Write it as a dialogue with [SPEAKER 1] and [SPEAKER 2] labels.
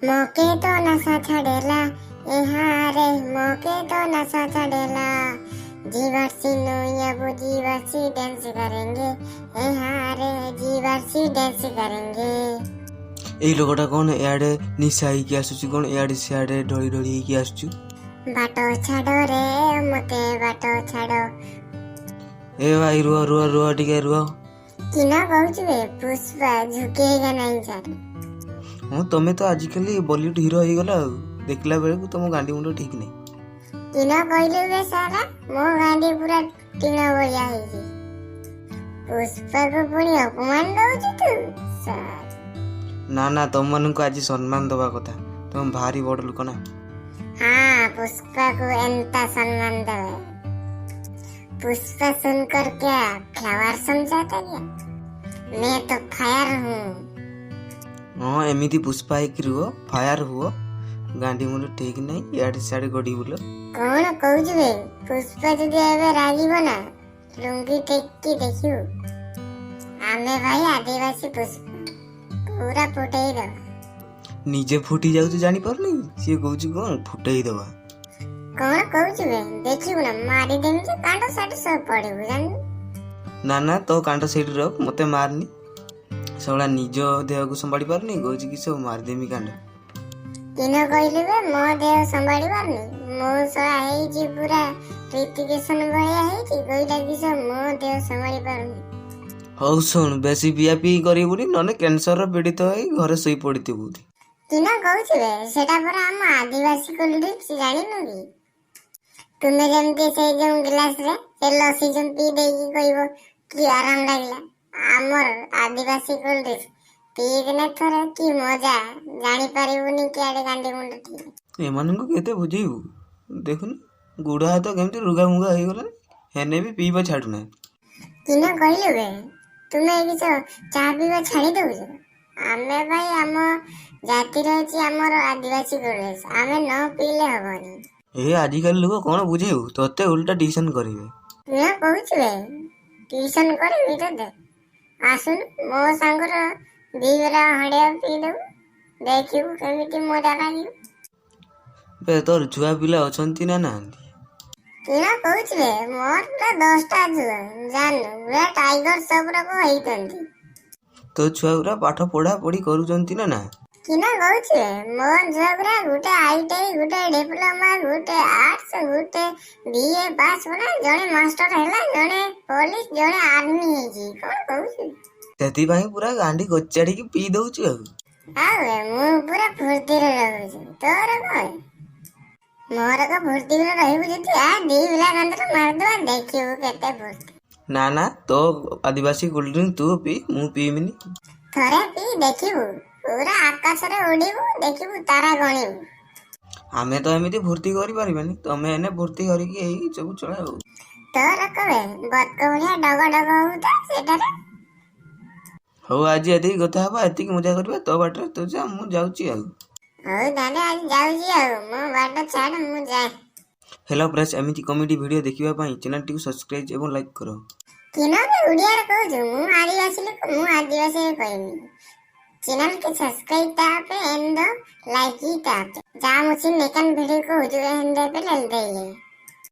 [SPEAKER 1] ମକେ ତ ନଶା ଛାଡ଼େଲା, ଏ ରେ, ମକେ ତ ନଶା ଛାଡ଼େଲା। जीवासी अब जीवासी डांस करेंगे, ए रे, जीवासी डांस करेंगे।
[SPEAKER 2] ଏଇ ଲୋକଟା କ'ଣ ଇଆଡ଼େ ନିଶା ହେଇକି ଆସୁଛି? କ'ଣ ଇଆଡ଼େ ସିଆଡ଼େ ଢଳି ଢଳି ହେଇକି ଆସୁଛୁ?
[SPEAKER 1] ବାଟ ଛାଡ଼ ରେ, ମତେ ବାଟ ଛାଡ଼।
[SPEAKER 2] ଏ ଭାଇ, ରୁହ ରୁହ ରୁହ, ଟିକେ ରୁହ।
[SPEAKER 1] କିନା କହୁଛୁ ବେ? ପୁଷ୍ପା ଝୁକେଗା ନାହିଁ ସାର୍।
[SPEAKER 2] ହଁ, ତମେ ତ ଆଜିକାଲି ବଲିଉଡ ହିରୋ ହେଇଗଲ ଆଉ ଦେଖିଲା ବେଳକୁ ତମ ଗାଣ୍ଡି ମୁଣ୍ଡ ଠିକ ନାହିଁ।
[SPEAKER 1] କିନା କହିଲୁ ବେ ସାରା? ମୋ ଗାଣ୍ଡି ପୁରା ଟିଣ ଭଳିଆ ହେଇଛି। ପୁଷ୍ପାକୁ ପୁଣି ଅପମାନ ଦଉଛୁ ତୁ ସାର୍?
[SPEAKER 2] ନା ନା, ତମମାନଙ୍କୁ ଆଜି ସମ୍ମାନ ଦବା କଥା। ତମେ ଭାରି ବଡ଼ ଲୋକ ନା।
[SPEAKER 1] हाँ, पुष्पा को एंता सम्मान दे। पुष्पा सुनकर क्या फ्लावर समझाता क्या? मैं तो फायर हूँ।
[SPEAKER 2] ହଁ, ଏମିତି ପୁଷ୍ପା ହେଇକି ରୁହ, ଫାୟାର ହୁଅ। ଗାଣ୍ଡି ମୁଣ୍ଡ ଠିକ ନାହିଁ, ଇଆଡ଼େ ସିଆଡ଼େ ଗଡ଼ି ବୁଲ।
[SPEAKER 1] କଣ କହୁଛୁ ବେ? ପୁଷ୍ପା ଯଦି ଏବେ ରାଗିବ ନା, ଲୁଙ୍ଗି ଟେକି ଦେଖିବୁ। ଆମେ ଭାଇ ଆଦିବାସୀ ପୁଷ୍ପା ପୁରା ଫୁଟେଇ ଦବା।
[SPEAKER 2] ନିଜେ ଫୁଟି ଯାଉଛି ଜାଣିପାରୁନି, ସିଏ କହୁଛି କ'ଣ ଫୁଟେଇ ଦବା।
[SPEAKER 1] କଣ କହୁଛୁ ବେ? ଦେଖିବୁ ନା, ମାରିଦେମି ଯେ କାଣ୍ଡ ସାଠୁ ସବୁ ପଡିବୁ, ଜାଣିଲୁ?
[SPEAKER 2] ନା ନା, ତୋ କାଣ୍ଡ ସେଇଠି ରଖ, ମତେ ମାରନି। ଶଳା ନିଜ ଦେହକୁ ସମ୍ଭାଳି ପାରୁନି, କହୁଛି କି ସବୁ ମାରିଦେମି କାଣ୍ଡ।
[SPEAKER 1] କିନ କହିଲୁ ବେ? ମୋ ଦେହ ସମ୍ଭାଳି ପାରୁନି? ମୋ ଶଳା ହେଇଛି ପୁରା ହୃତିକ ରୋଶନ ଭଳିଆ ହେଇଛି, କହିଲା କି ମୋ ଦେହ ସମ୍ଭାଳି ପାରୁନି।
[SPEAKER 2] ହଉ ଶୁଣ, ବେଶୀ ପିଆ ପିଇ କରିବୁନି, ନହେଲେ କ୍ୟାନ୍ସରର ପୀଡ଼ିତ ହେଇ ଘରେ ଶୋଇ ପଡ଼ିଥିବୁ।
[SPEAKER 1] କିନ କହୁଛୁ ବେ? ସେଟା ପରା ଆମ ଆଦିବାସୀ କୋଲ୍ଡ ଡ୍ରିଙ୍କସ, ଜାଣିନୁ କି? ତୁମେ ଯେମିତି ସେଇ ଯୋଉ ଗ୍ଲାସରେ ସେ ଲସି ଯୋଉ ପିଇ ଦେଇକି କହିବ କି ଆରାମ ଲାଗିଲା, ଆମର ଆଦିବାସୀ କୋଲ୍ଡ ଡ୍ରିଙ୍କସ ପିଇଦେଲେ ଥରେ କି ମଜା, ଜାଣିପାରିବୁନି କି ଆଡେ ଗାଣ୍ଡି ମୁଣ୍ଡ ଠିକ।
[SPEAKER 2] ଏମାନଙ୍କୁ କେତେ ବୁଝେଇବୁ? ଦେଖୁନୁ, ଗୁଡ଼ ହାତ କେମିତି ରୁଗା ମୁଗା ହେଇଗଲାଣି, ହେନେ ବି ପିଇବା ଛାଡୁନାହିଁ।
[SPEAKER 1] କିନ କହିଲୁ ବେ? ତୁମେ କିସ ଚା ପିଇବା ଛାଡି ଦଉଛ? ଆମେ ଭାଇ, ଆମ ଜାତିର ଅଛି ଆମର ଆଦିବାସୀ କୋଲ୍ଡ ଡ୍ରିଙ୍କସ, ଆମେ ନ ପିଇଲେ ହବନି।
[SPEAKER 2] ଏ ଆଜିକାଲି ଲୋକ କ'ଣ ବୁଝେଇବୁ, ତତେ ଉଲ୍ଟା ଟିଉସନ କରିବେ।
[SPEAKER 1] କିନ କହୁଛୁ ବେ? ଟିଉସନ କରିବି ତତେ? ଆସୁନୁ, ମୋ ସାଙ୍ଗର ଦି ବେଲା ହାଣ୍ଡିଆ ପିଇଦବୁ, ଦେଖିବୁ କେମିତି ମଜା ଲାଗିବ।
[SPEAKER 2] ବେ, ତୋର ଛୁଆ ପିଲା ଅଛନ୍ତି ନା ନାହାନ୍ତି?
[SPEAKER 1] କିନ କହୁଛୁ ବେ? ମୋର ପୁରା 10ଟା ଛୁଆ, ଜାଣିନୁ, ପୁରା ଟାଇଗର ସବୁରକ ହେଇଛନ୍ତି।
[SPEAKER 2] ତୋ ଛୁଆ ଗୁରା ପାଠ ପଢା ପଢି କରୁଛନ୍ତି ନା ନା?
[SPEAKER 1] କିନ କହୁଛୁ ବେ? ମୋ ଝିଅ ପୁରା ଗୋଟେ ଆଇଟିଆଇ, ଗୋଟେ ଡିପ୍ଲୋମା, ଗୋଟେ ଆର୍ଟସ, ଗୋଟେ ବିଏ ପାସ୍ କଲା, ଜଣେ ମାଷ୍ଟର ହେଲା, ଜଣେ ପୋଲିସ, ଜଣେ ଆର୍ମି ହେଇଛି। କଣ କହୁଛୁ?
[SPEAKER 2] ସେଥିପାଇଁ ପୁରା ଗାଣ୍ଡି କଚାଡିକି ପିଇ ଦଉଛୁ ଆଉ।
[SPEAKER 1] ଆଉ ବେ, ମୁଁ ପୁରା ଫୁର୍ତ୍ତିରେ ରହୁଛି। ତୋର କଣ? ମୋର କଣ ଫୁର୍ତ୍ତିରେ ରହିବୁ ଯଦି ଆ ଦି ବେଲା କାନ୍ଦରେ ମାରିଦବା, ଦେଖିବୁ କେତେ ଫୁର୍ତ୍ତି।
[SPEAKER 2] ନା ନା, ତୋ ଆଦିବାସୀ କୋଲ୍ଡ ଡ୍ରିଙ୍କ ତୁ ପିଇ, ମୁଁ ପିଇମିନି।
[SPEAKER 1] ଥରେ ପିଇ ଦେଖିବୁ, ପୁରା ଆକାଶରେ ଉଡ଼ିବୁ, ଦେଖିବୁ ତାରା ଗଣିବୁ।
[SPEAKER 2] ଆମେ ତ ଏମିତି ଫୁର୍ତ୍ତି କରିପାରିବାନି, ତମେ ଏନେ ଫୁର୍ତ୍ତି କରିକି ଏଇ ସବୁ ଚଳାଉ।
[SPEAKER 1] ତୋର କବେ ବତକ ଭଳିଆ ଡଗ ଡଗ ହଉଥା ସେଠାରେ।
[SPEAKER 2] ହଉ, ଆଜି ଏତିକି କଥା ହବା, ଏତିକି ମଜା କରିବା। ତୋ ବାଟରେ ତୁ ଯା, ମୁଁ ଯାଉଛି ଆଉ।
[SPEAKER 1] ହଉ ତାହେଲେ, ଆଜି ଯାଉଛି ଆଉ, ମୋ ବାଟ ଛାଡ଼, ମୁଁ ଯାଏ।
[SPEAKER 2] ହେଲୋ ଫ୍ରେଣ୍ଡସ୍, ଏମିତି କମେଡି ଭିଡ଼ିଓ ଦେଖିବା ପାଇଁ ଚ୍ୟାନେଲଟିକୁ ସବସ୍କ୍ରାଇବ୍ ଏବଂ ଲାଇକ୍ କର।
[SPEAKER 1] କିନ ବେ ଓଡ଼ିଆରେ କହୁଛୁ? ମୁଁ ଆଦିବାସୀ ଲୋକ, ମୁଁ ଆଦିବାସୀ କହିବି। ଚ୍ୟାନେଲ କେ ସବସ୍କ୍ରାଇବ ତାପେ ଏଣ୍ଡ ଲାଇକ ତାପେ ଯା ମୁझे ନେକନ ଭିଡ଼ିଓ को जो एंड पे ले रही है।